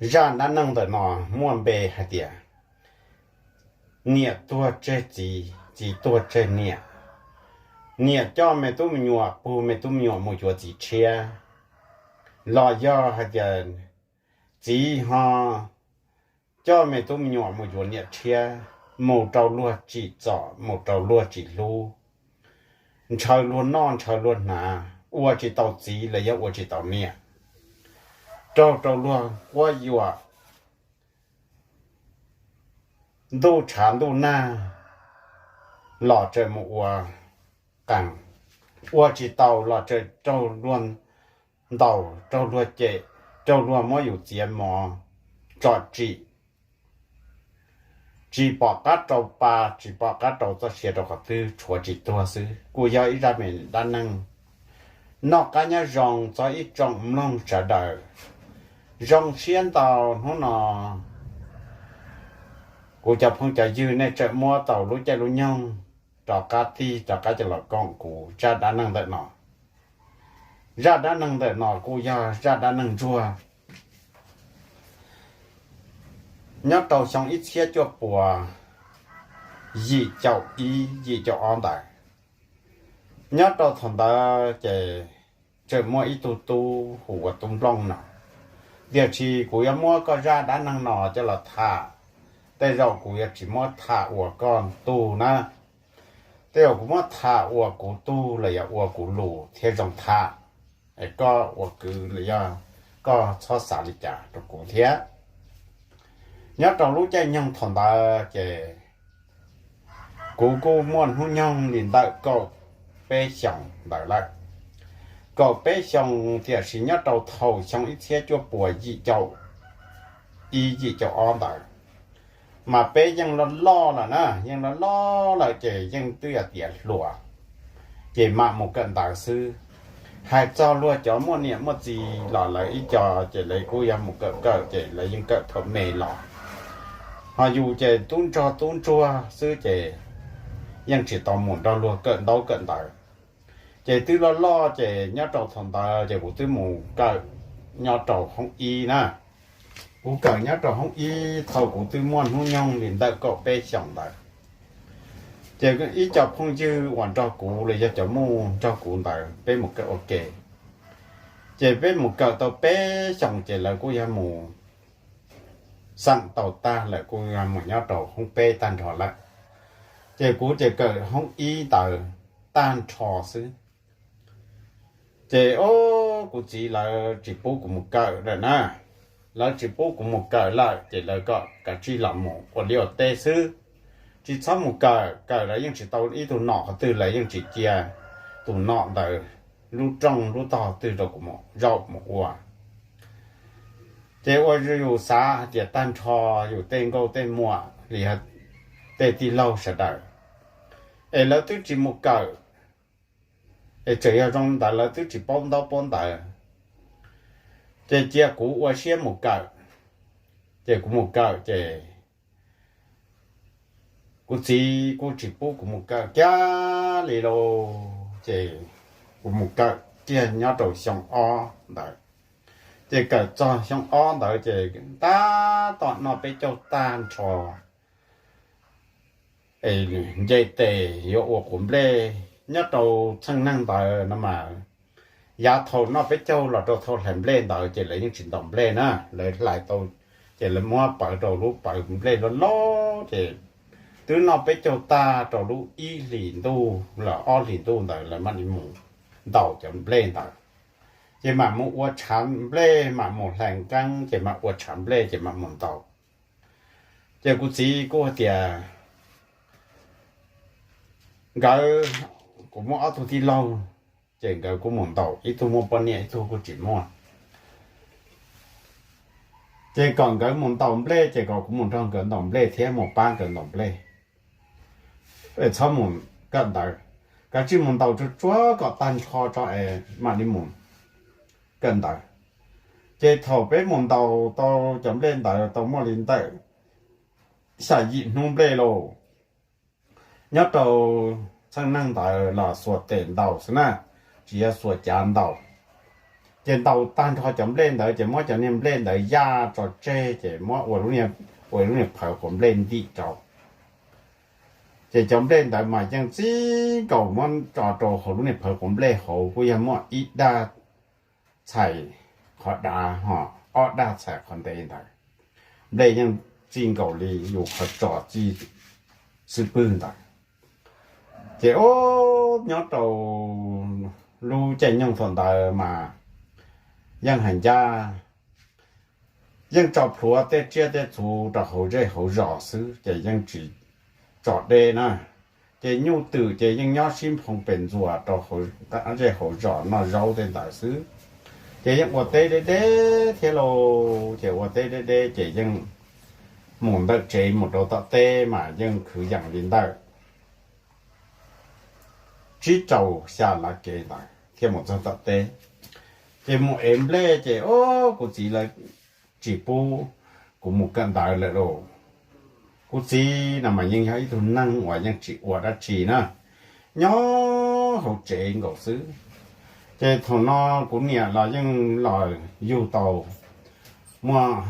Zaj dab neeg ntawm no muaj npe hais tias niam tuag tseg txiv, txiv tuag tseg niam. Niam coj me tub me nyuam puag me tub me nyuam mus yuav txiv tshiab, los yog hais tias txiv ho coj me tub me nyuam mus yuav niam tshiab, mus rau luag tsim txom, mus rau luag tsis hlub, ntshaw luag noj ntshaw luag hnav, ua tsis tau txiv los yog ua tsis tau niam, raug rau luag quab yuam, ntuj tshav ntuj nag los tseem mus ua qees, ua tsis tau los tseem raug luag ntaus, raug luag cem, raug luag muab yus txiav mov tsom tsim, tsis pom qab rau pa, tsis pom qab rau txoj sia rau qhov twg, tshuav tsis tuag xwb. Kuj yog ib zaj me dab neeg noj qab nyob zoo txog ib tsoom mloog sawv daws. Zoo siab ntau hnub no kuv cov phooj cov ywg nej tseem muab tau lub caij lub nyoog rov qab tig rov qab coj los koom kuv zaj dab neeg ntawm no. Zaj dab neeg ntawm no kuj yog zaj dab neeg ntsuag nyob rau xyoo ib txhiab cuaj puas yim caum ib yim caum ob ntawd. Nyob rau thaum ntawd ces tseem muaj ib tug tub hu ua Tub Nplooj no, tiam sis kuv yuav muab koj zaj dab neeg no coj los tham, tej zaum kuv yuav tsis muab tham ua koj tug na, tej zaum kuv muab tham ua kuv tug los yog ua kuv lus thiaj zoo tham, es koj ua kwv los yog koj txhob xav li cas rau kuv thiab. Nyob rau lub caij nyoog thaum ntawd ces kuv kuj muaj hnub nyoog li ntawm kaum peb xyoos ntawd lawm. Kaum peb xyoos, tiam sis nyob rau thaum xyoo ib txhiab cuaj puas yim caum ib yim caum ob ntawd, mas peb yeej loj loj lawm na, yeej loj loj lawm ces yeej twb yog tiav hluas, ces mam mus kawm ntawv xwb. Hais txog luag cov muaj niam muaj txiv los lawv ib co ces lawv kuj yog mus kawm kawm ces lawv yeej kawm thaum me los, ho yus ces tub nrog tub ntsuag xwb ces yeej tsis tau mus nrog luag kawm ntaub kawm ntawv. Ces twb loj loj ces nyob rau thaum ntawd ces kuv twb mus kawm nyob rau hoob ib na. Kuv kawm nyob rau hoob ib thaum kuv twb muaj hnub nyoog li ntawm kaum peb xyoos ntawd. Ces ib co phooj ywg uas nrog kuv los yog cov muj nrog kuv ntawd peb mus kawm ua ke. Ces peb mus kawm tau peb xyoos ces lawv kuj yog mus xeem tau tag lawm, kuj yog mus nyob rau hoob peb tag nrho lawm. Ces kuv ces kawm hoob ib ntawd tag nrho xwb. Ces o, kuv txiv lawv tsis pub kuv mus kawm lawm na. Lawv tsis pub kuv mus kawm lawm ces lawv kom kav tsij los mus ua liaj ua teb xwb, tsis txhob mus kawm. Kawm lawv yeej tsis tau ib tug nom qhov twg, lawv yeej tsis cia tus nom ntawd lub rooj lub tog twg rau kuv mus zaum mus ua. Ces ua yus xav hais tias tag nrho yus tej nkauj tej muam li tej tij laug sawv daws es lawv twb tsis mus kawm, es tseem yog zoo ntawd lawv twb tsis paub ntaub paub ntawv, ces cia kuv ua siab mus kawm. Ces kuv mus kawm ces kuv txiv kuj tsis pub kuv mus kawm kiag li lauj. Ces kuv mus kawm kiag nyob rau xyoo ob ntawd. Ces kawm txog xyoo ob ntawd ces tab tom noj peb caug tag nrho es nce tes yuav ua quav nplej. Nyob rau txheej neeg ntawd no mas, yav thaum noj peb caug los rau thaum hlais nplej ntawd ces lawv yeej tsis ntaus nplej na, lawv hlais tau ces lawv muab pawv rau lub pawv nplej loj loj ces twb noj peb caug tag rau lub ib hlis ntuj los ob hlis ntuj ntawd lawv mam li mus ntaus cov nplej ntawd. Ces mam mus ua tshav nplej, mam mus hlais nqeeb ces mam ua tshav nplej ces mam mus ntaus. Ces kuv txiv kuj hais tias nkawd, kuv muaj ob tug tij laug, ces nkawd kuj mus ntaus, ib tug muaj poj niam ib tug kuj tsis muaj. Ces kom nkawd mus ntaus nplej ces kom kuv mus nrog nkawd ntaus nplej thiab mus pab nkawd ntaus nplej, es txhob mus kawm ntawv. Kav tsij mus ntaus tsuag tsuag kom tag nrho tso es mam li mus kawm ntawv. Ces thaum peb mus ntaus tau cov nplej ntawd tau muaj li ntawm xya yim hnub nplej lauj, nyob rau txheej neeg ntawd los xuas tes ntaus xwb na, tsis yog xuas cav ntaus. Ces ntaus tag nrho cov nplej ntawd ces muab cov niag nplej ntawd yaj tso tseg ces muab ua lub niag phawv quav nplej ntim rau. Ces cov nplej ntawd mas yeej txij nkaus muab tso rau hauv lub niag phawv quav nplej hauv kuj yog muaj ib daj txhais qhov dav ho ob daj txhais qhov ntev ntawd. Nplej yeej txij nkaus li yus qhov tso txij xub pwg ntawd. Ces ub, nyob rau lub caij nyoog thaum ntawd mas yeej hais ncaj, yeej tso plhuav tej tsiaj tej txhu rau hauv zej hauv zos xwb ces yeej tsis tso deb na. Ces nyuj twm ces yeej nyob sib nphoo pes ntxuas rau hauv zej hauv zos noj zaub tej ntawd xwb. Ces yeej ua teb deb deb thiab lauj, ces ua teb deb deb ces yeej mus ntawm tsev mus rau tom teb mas yeej kwv yees li ntawm tsib rau xya lav kev ntawd thiaj mus txog tom teb. Ces mus ev nplej ces ub, kuv txiv lawv tsis pub kuv mus kawm ntawv lawm lauj. Kuv txiv no mas yeej yog ib tug neeg uas yeej tsis ua dab tsi na, nyob hauv tsev nkaus xwb. Ces thaum no kuv niam los yeej los yug tau muaj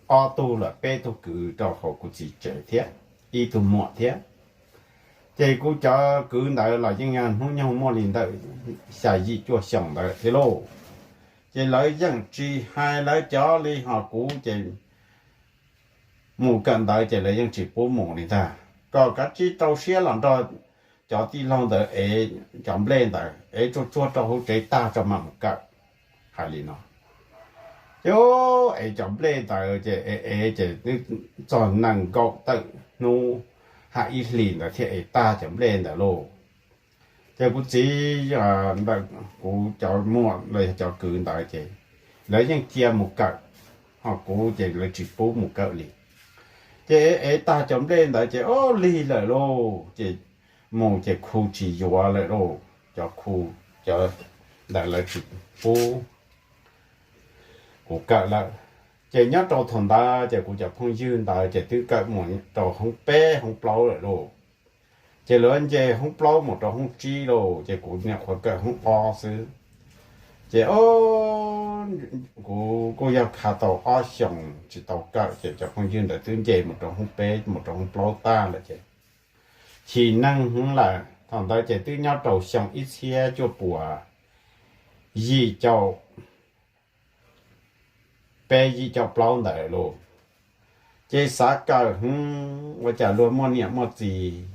ob tug lawm peb tug kwv rau hauv kuv txiv tsev thiab, ib tug muam thiab. Ces kuv cov kwv ntawd los yeej yog hnub nyoog muaj li ntawm xya yim cuaj xyoos ntawd thiab lauj. Ces lawv yeej tsis hais lawv cov li ho kuv ces mus kawm ntawv ces lawv yeej tsis pub mus li ntag. Kom kav tsij rau siab los nrog cov tij laug ntawd ev cov nplej ntawd, ev tsuag tsuag rau hauv tsev tag tso mam mus kawm, hais li no. Ces ev cov nplej ntawd ces ev ev ces twb txog nees nkaum tawm hnub, hais ib hlis ntawd thiaj ev tag cov nplej ntawd lauj. Ces kuv txiv ntawm kuv cov muam los yog cov kwv ntawd ces lawv yeej cia mus kawm, ho kuv ces lawv tsis pub mus kawm li. Ces ev ev tag cov nplej ntawd ces ub, lig lawm lauj, ces mus ces khu tsis yuav lawm lauj, cov khu, cov ntawd lawv tsis pub kuv kawm lawm. Ces nyob rau thaum ntawd ces kuv cov phooj ywg ntawd ces twb kawm mus rau hoob peb hoob plaub lawm lauj. Ces lawv nce hoob plaub mus rau hoob tsib lauj, ces kuv nyuam qhuav kawm hoob ob xwb. Ces kuv kuj yog khav tau ob xyoos tsis tau kawm ces cov phooj ywg ntawd twb nce mus rau hoob peb mus rau hoob plaub tag lawm ces chim neeg heev lawm. Thaum ntawd ces twb nyob rau xyoo ib txhiab cuaj puas yim caum peb yim caum plaub ntawd lauj. Ces xav kawm heev, ua cas luag muaj niam muaj txiv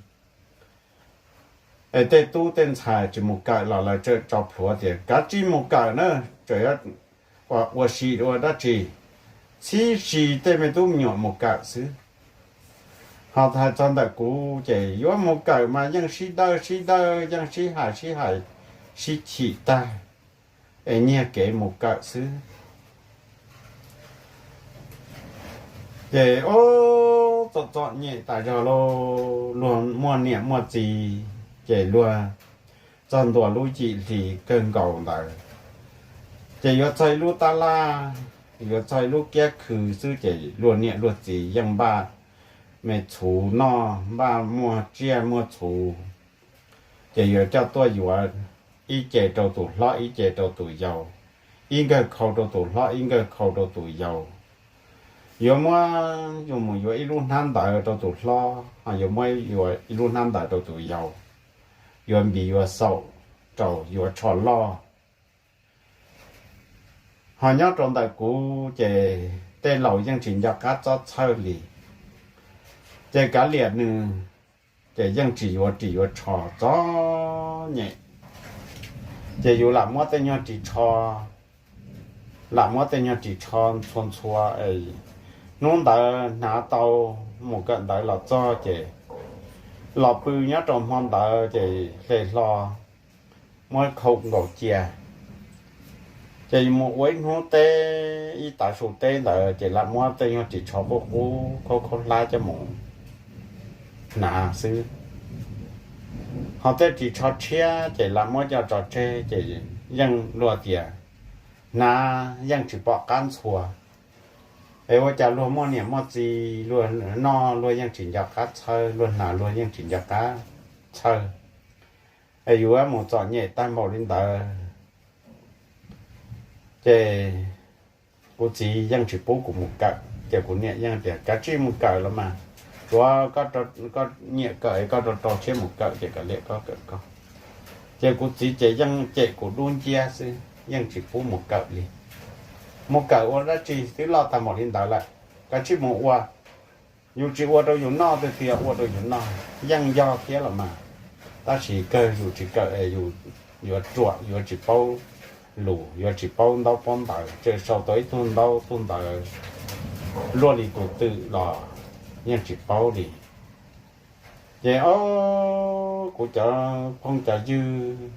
es tej tub tej ntxhais tsis mus kawm los lawv tseem tso plhuav tias kav tsij mus kawm na, tseem ua si ua dab tsi, txhib si tej me tub me nyuam mus kawm xwb. Ho hais txog ntawm kuv ces yuav mus kawm mas yeej sib dawj sib dawj, yeej sib hais sib hais, sib chim tag es nyiag kev mus kawm xwb. Ces ub, txom txom nyem tas zog lauj, luag muaj niam muaj txiv ces luag txog ntua lub yim hli kawg nkaus ntawd ces yuav txog ib lub tab laj, yuav txog ib lub kiab khw xwb ces luag niam luag txiv yeej npaj me txhuv noj, npaj muaj tsiaj muaj txhu. Ces yuav coj tuaj yuav ib ce rau tus hlob ib ce rau tus yau, ib nkawg khau rau tus hlob ib nkawg khau rau tus yau. Yuav muab, yuav mus yuav ib lub hnab ntawv rau tus hlob, ho yuav muab yuav ib lub hnab ntawv rau tus yau, yuav npiv yuav xaum rau, yuav tsho loj. Ho nyob rau ntawm kuv ces tej laus yeej tsis nco qab txob txhawj li, ces kav liam nws, ces yeej tsis yuav ris yuav tsho txom nyem. Ces yus lam muab tej nyuag ris tsho, lam muab tej nyuag ris tsho ntxhua ntxhua. Hnub ntawd hnav tau mus kawm ntawv los txog ces los pw nyob rau hmo ntawd ces hle hlo muab khau nkaus cia. Ces mus ua ib hnub teb, ib tav su teb ntawd ces lam muab tej nyuag ris tsho qub qub khaub khaub hlab coj mus hnav xwb. Ho tej ris tsho tshiab ces lam muab coj tso tseg ces yeej luag tias hnav yeej tsis pom qab ntxhua. Es ua cas luag muaj niam muaj txiv, luag noj luag yeej tsis nco qab txhawj, luag hnav luag yeej tsis nco qab txhawj, es yuav mus txom nyem tag npaum li ntawd. Ces kuv txiv yeej tsis pub kuv mus kawm, ces kuv niam yeej tias, Kav tsij mus kawm los mas, tsuav koj nyiam kawm es koj rau rau siab mus kawm ces kav liam koj kawm koj. Ces kuv txiv ces yeej cem kuv dub nciab xwb, yeej tsis pub mus kawm li. Mus kawm ua dab tsi, twb loj tag npaum li ntawd lawm, kav tsij mus ua. Yus tsis ua rau yus noj, twg twg yog ua rau yus noj? Yeej yog thiab los mas, tab sis kawg yus tsis kawm es yus yuav ruam, yuav tsis paub lus, yuav tsis paub ntaub paub ntawv, tseem sau tau ib tug ntaub tug ntawv luaj li tus twm los yeej tsis paub li. Ces ob, kuv cov phooj cov ywg,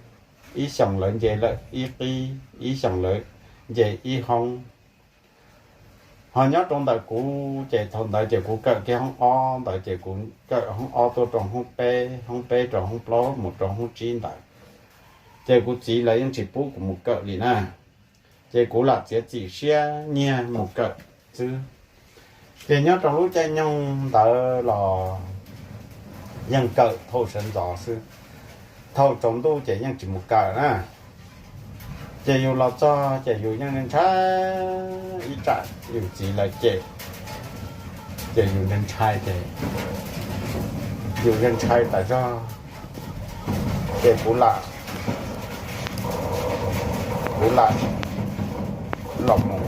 ib xyoos lawv nce lawm ib qib, ib xyoos lawv nce ib hoob. Ho nyob rau ntawm kuv ces thaum ntawd ces kuv kawm kiag hoob ob ntawd ces kuv kawm hoob ob tuaj rau hoob peb, hoob peb rau hoob plaub mus rau hoob tsib ntawd, ces kuv txiv lawv yeej tsis pub kuv mus kawm li na. Ces kuv lam txiav txim siab nyiag mus kawm xwb. Ces nyob rau lub caij nyoog ntawd los yeej kawm thauj sawv ntxov xwb, thauj tsaus ntuj ces yeej tsis mus kawm na. Ces yus los txog ces yus yeej ntshai, ib tsam yus txiv lawv cem, ces yus ntshai, ces yus yeej ntshai tas zog. Ces kuv lam, kuv lam los mus,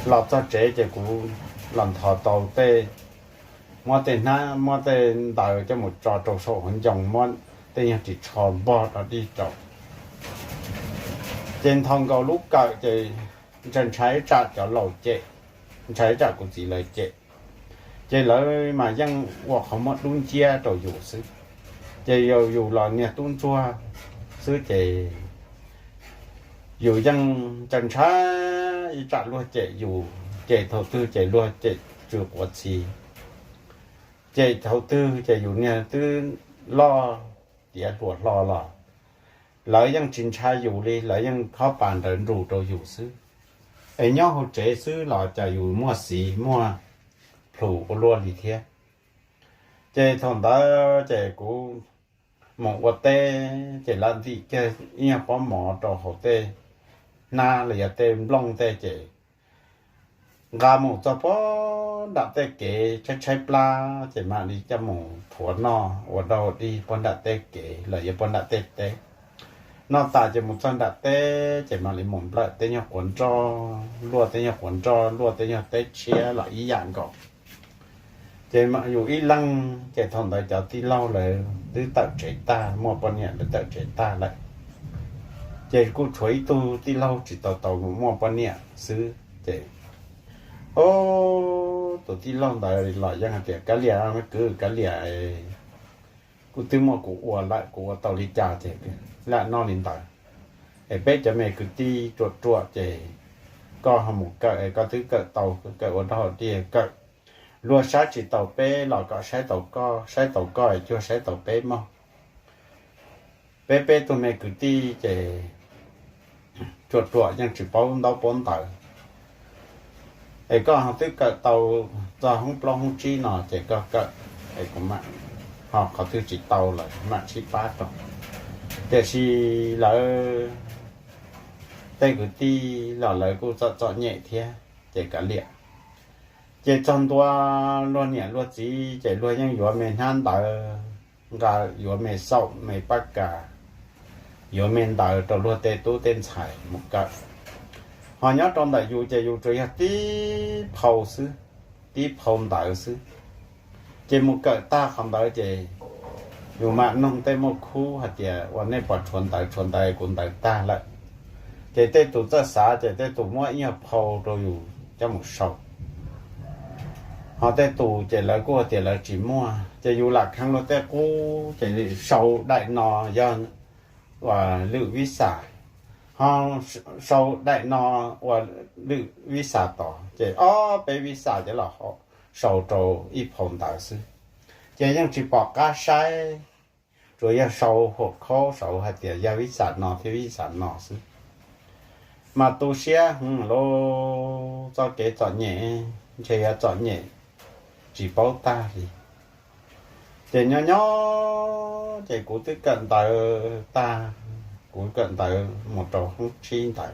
los txog tsev ces kuv los nthos tau tej, muab tej hnab, muab tej ntawv coj mus tso rau saum hauv ncoo, muab tej nyuag ris tsho npog rau dib rau. Ces nthos nkaus lub kawm ces ntshai ntshai tsam cov laus cem, ntshai tsam kuv txiv lawv cem. Ces lawv mas yeej ua qhov muag dub nciab rau yus xwb. Ces yus los niag tub ntsuag xwb ces yus yeej ntshai ntshai, ib tsam luag cem yus, ces thaum twg ces luag cem tsw quav txhi, ces thaum twg ces yus niag twb loj tiav hluas hlo los lawv yeej tsis ntshai yus li, lawv yeej khob pas nrawv nrus rau yus xwb. Es nyob hauv tsev xwb los cas yus muaj xiv muaj plhus ua luaj li thiab. Ces thaum ntawd ces kuv mus ua teb ces lam ntim kiag ib nyuag pob mov rau hauv tej hnab los yog tej nplooj tej ces nqa mus txog puag nram tej kev tshaib tshaib plab ces mam li coj mus thuav noj ua dog dig puag nram tej kev los yog puag nram tej teb. Noj tas ces mus txog nram teb ces mam li mus nplawm tej nyuag quav nroj, luaj tej nyuag quav nroj, luaj tej nyuag teb tshiab los ib yam nkaus. Ces yus ib leeg, ces thaum ntawd cov tij laug lawv twb tawm tsev tag, muaj poj niam lawv tawm tsev tag lawm. Ces kuj tshuav ib tug tij laug tsis tau tau muaj poj niam xwb ces, o, tus tij laug ntawd los yeej hais tias, Kav liam, me kwv, kav liam, kuv twb muaj kuv ua lawm, kuv ua tau li cas ces lam noj li ntawd. Es peb cov me kwv tij ruam ruam ces koj ho mus kawm es koj twb kawm tau, kawm ua dog dig kawm, luag saib tsis taus peb los kom saib taus koj, saib taus koj es cuag saib taus peb mog. Peb peb tug me kwv tij ces ruam ruam yeej tsis paub ntaub paub ntawv, es koj ho twb kawm tau txog hoob plaub hoob tsib no ces koj kawm, es kuv mam, ho qhov twg tsis tau lawm mam sib pab rau. Tiam sis lawv tej kwv tij los lawv kuj txom txom nyem thiab ces kav liam. Ces txog ntua luag niam luag txiv ces luag yeej yuav me hnab ntawv, nqa, yuav me xaum me paj kas, yuav me ntawv rau luag tej tub tej ntxhais mus kawm. Ho nyob rau ntawm yus ces yus tsuas yog tib phau xwb, tib phau ntawv xwb. Ces mus kawm tag qhov ntawd ces yus mam noog tej muaj khub hais tias, Ua nej puas tshuav ntawv? Tshuav ntawv, kuv ntawv tag lawm. Ces tej tus txawj xav ces tej tus muab ib nyuag phau rau yus coj mus sau. Ho tej tus ces lawv kuj tias lawv tsis muaj, ces yus lam kheev luag tej qub ces sau daim no yog lwm vib xam, ho sau daim no ua lwm vib xam tod, ces ob peb vib xam ces los sau rau ib phau ntawv xwb. Ces yeej tsis pom qab saib, tsuas yog sau hauv khaub saud hais tias yog vib xam no thiab vib xam no xwb. Mas tu siab heev lauj, txoj kev txom nyem ntshe yuav txom nyem tsis paub tag li. Ces nyob nyob ces kuv twb kawm ntawv tag, kuv kawm ntawv mus rau hoob tsib ntawd,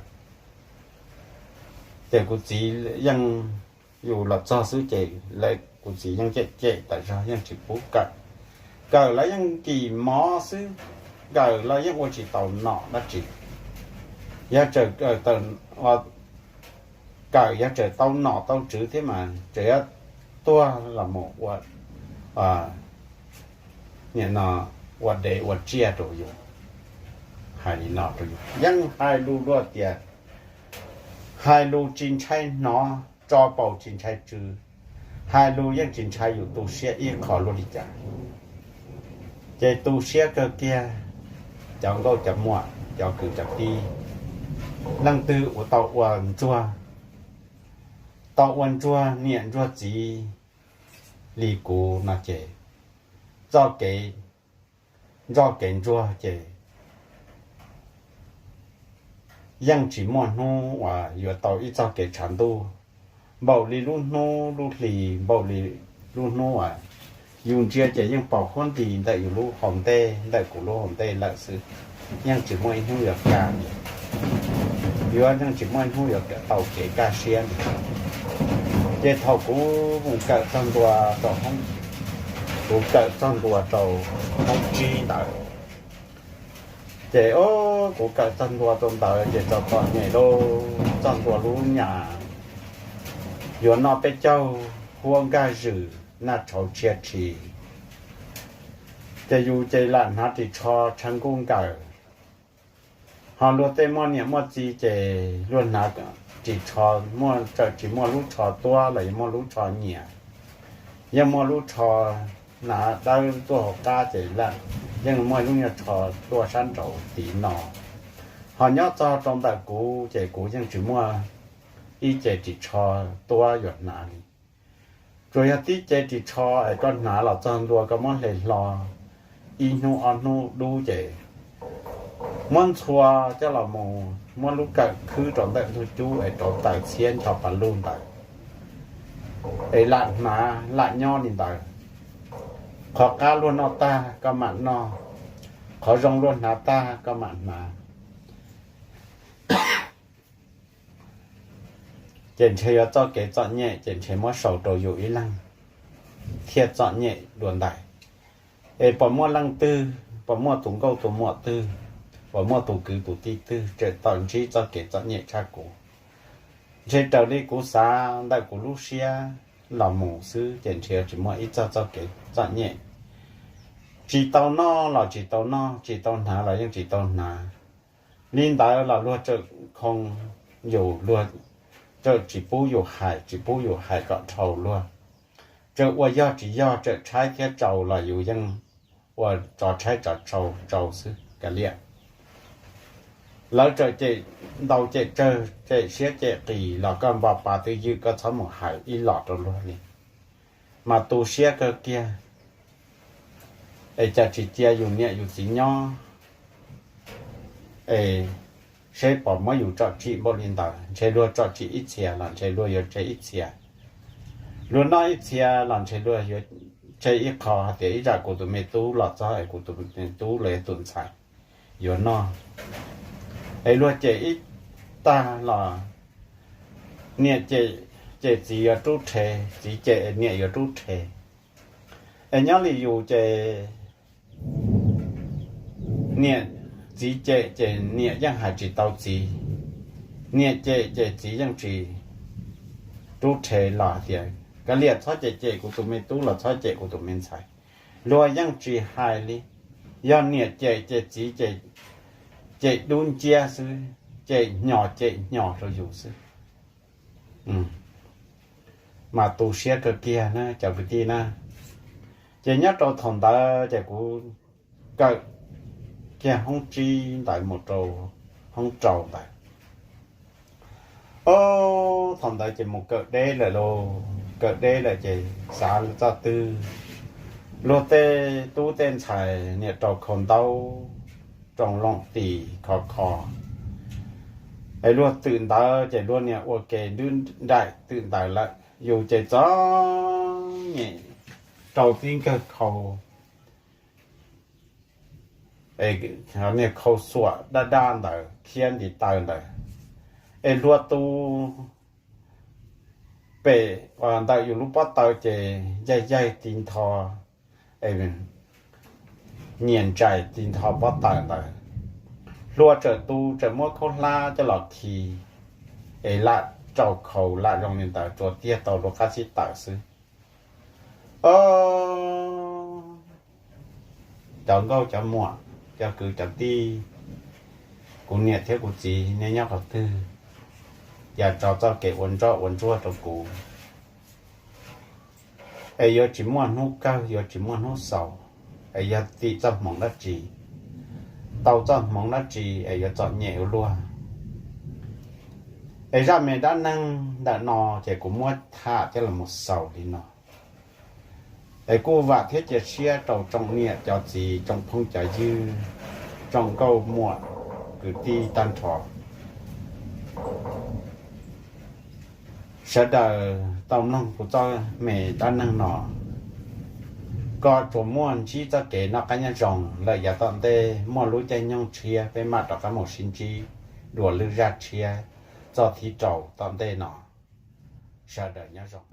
Ces kuv txiv yeej, yus los txog xwb ces lawv, kuv txiv yeej cem cem tawm zog yeej tsis pub kawm. Kawm los yeej nkim mov xwb, kawm los yeej ua tsis tau nom dab tsi. Yog tseem kawm, kawm yog tseem tau nom tau tswv thiab mas tseem yuav tuag los mus ua, nim no, ua dev ua tsiaj rau yus. Hais li no rau yus, yeej hais lus dua tias, hais lus tsis ntshai hnov, tso paus tsis ntshai tsw, hais lus yeej tsis ntshai yus tu siab ib qho luaj li cas. Ces tu siab kawg kiag, cov nkauj cov muam, cov kwv cov tij, leej twg uas tau ua ntsuag, tau ua ntsuag niam ntsuag txiv li kuv no ces txoj kev ntsoj kev ntsuag ces yeej tsis muaj hnub uas yuav tau ib txoj kev tshav ntuj npaum li lub hnub lub hli, npaum li lub hnub uas yus ntsia ces yeej pom huab nti ntawm yus lub hauv ntej, ntawm kuv lub hauv ntej lawm xwb. Yeej tsis muaj ib hnub yuav kaj, yuav yeej tsis muaj ib hnub yuav tau kev kaj siab li. Ces thaum kuv mus kawm txog ntua rau hoob, kuv kawm txog ntua rau hoob tsib ntawd, ces o, kuv kawm txog ntua rau ntawd ces txom txom nyem lauj, txog ntua lub nyam yuav noj peb caug, huab nkag zws, naj tshauv tshia tshis, ces yus ces lam hnav ris tsho tshav nkuj nkawm. Ho luag tej muaj niam muaj txiv ces luag hnav ris tsho, muaj tawm tsis muaj lub tsho tuab los yeej muaj lub tsho nyiam, yeej muaj lub tsho hnav dawb tuaj hauv qab ces yeej muaj lub nyuag tsho tuaj sab nraud tiv no. Ho nyob txog rau ntawm kuv ces kuv yeej tsis muaj ib ce ris tsho tuab yuav hnav li. Tsuas yog tib ce ris tsho es koj hnav los txog ntua koj muab hle hlo ib hnub ob hnub dub ces muab ntxhua coj los mus muab lub kawm khwb rau ntawm ntug cub es rauv taws txhiab ncho pas lug ntawd es lam hnav lam nyob li ntawd. Qhov qab luag noj tag koj mam noj, qhov zoo luag hnav tag koj mam hnav. Ces ntshe yuav txoj kev txom nyem ces ntshe muab sau rau yus ib leeg thiaj txom nyem dua ntais. Es puas muaj leej twg, puas muaj tus nkauj tus muam twg, puas muaj tus kwv tus tij twg tseem tau ntsib txoj kev txom nyem tshaj kuv? Ntshe raws li kuv xav ntawm kuv lub siab los mus xwb ces ntshe tsis muaj ib txoj txoj kev txom nyem. Tsis tau noj los tsis tau noj, tsis tau hnav los yeej tsis tau hnav. Li ntawd los luag tseem khoo yus, luag tseem tsis pub yus hais, tsis pub yus hais kom dhau luag. Tseem ua yog tsis yog, tseem tshaib thiab tsau los yus yeej ua tso tshaib tso tsau xwb kav liam. Lawv tseem cem ntau cem tsawg, cem siab cem qis los koj npo pa twj ywm, koj txhob mus hais ib los rau luag li. Mas tu siab kawg kiag. Es cas tsis cia yus niam yus txiv nyob es seb pom muab yus tsom tsim npaum li ntawd. Ntshe luag tsom tsim ib txhia los ntshe luag yuav tseg ib txhia, luag noj ib txhia los ntshe luag yuav tseg ib qho, hais tias ib zam kuv tus me tub los txog es kuv tus me tub los yog tus ntxhais yuav noj. Es luag cem ib tag los niam cem, cem txiv yuav rub rhe, txiv cem niam yuav rub rhe. Es nyob li yus ces niam, txiv cem ces niam yeej hais tsis tau txiv, niam cem ces txiv yeej tsis rub rhe los tias kav liam txhob cem cem kuv tus me tub los txhob cem kuv tus me ntxhais. Luag yeej tsis hais li. Yog niam cem ces txiv cem dub nciab xwb, cem hnyo cem hnyo rau yus xwb. Mas tu siab kawg kiag na cov kwv tij na. Ces nyob rau thaum ntawd ces kuv kawm kiag hoob tsib ntawd mus rau hoob rau ntawd. Ob, thaum ntawd ces mus kawm deb lawm lauj, kawm deb lawm ces xav txoj twg, luag tej tub tej ntxhais niam rau khau ntaub, rau loos tis khov kho, es luag twm ntawd ces luag niam ua ke nrwb nraim twm ntawd lawm, yus ces txom nyem rau tib nkawg khau, niag khau xuam daj daj ntawd khiab ntiv taw ntawd, es luag tu pem ntawm yus lub pob taws ces yaig yaig ti ntho, nyias ntsais ti ntho pob taws ntawd. Hlua txawm tu txawm muab khaub hlab coj los khi, es lam rau khau lam zoo li ntawd tsuas tiag tau lub qab xib taws xwb. Cov nkauj cov muam, cov kwv cov tij, kuv niam thiab kuv txiv nej nyob qhov twg, yam tso txoj kev ua ntsoj ua ntsuag rau kuv, es yuav tsis muaj hnub kawg yuav tsis muaj hnub xaus, es yog tim txoj hmoov dab tsi, tau txoj hmoov dab tsi es yuav txom nyem ua luaj. Es zaj me dab neeg ntawm no ces kuv muab tham thiab los mus xaus li no. Es kuj vam thiab cia siab rau tsoom niam cov txiv tsoom phooj cov ywg, tsoom nkauj muam kwv tij tag nrho, sawv daws tau mloog kuv txoj me dab neeg no, kom tsuas muaj ntsib txoj kev noj qab nyob zoo lawm yav tom ntej muaj lub caij nyoog tshiab peb mam rov qab mus sib ntsib dua lwm zaj tshiab txoj thib rau tom ntej no. Sawv daws nyob zoo.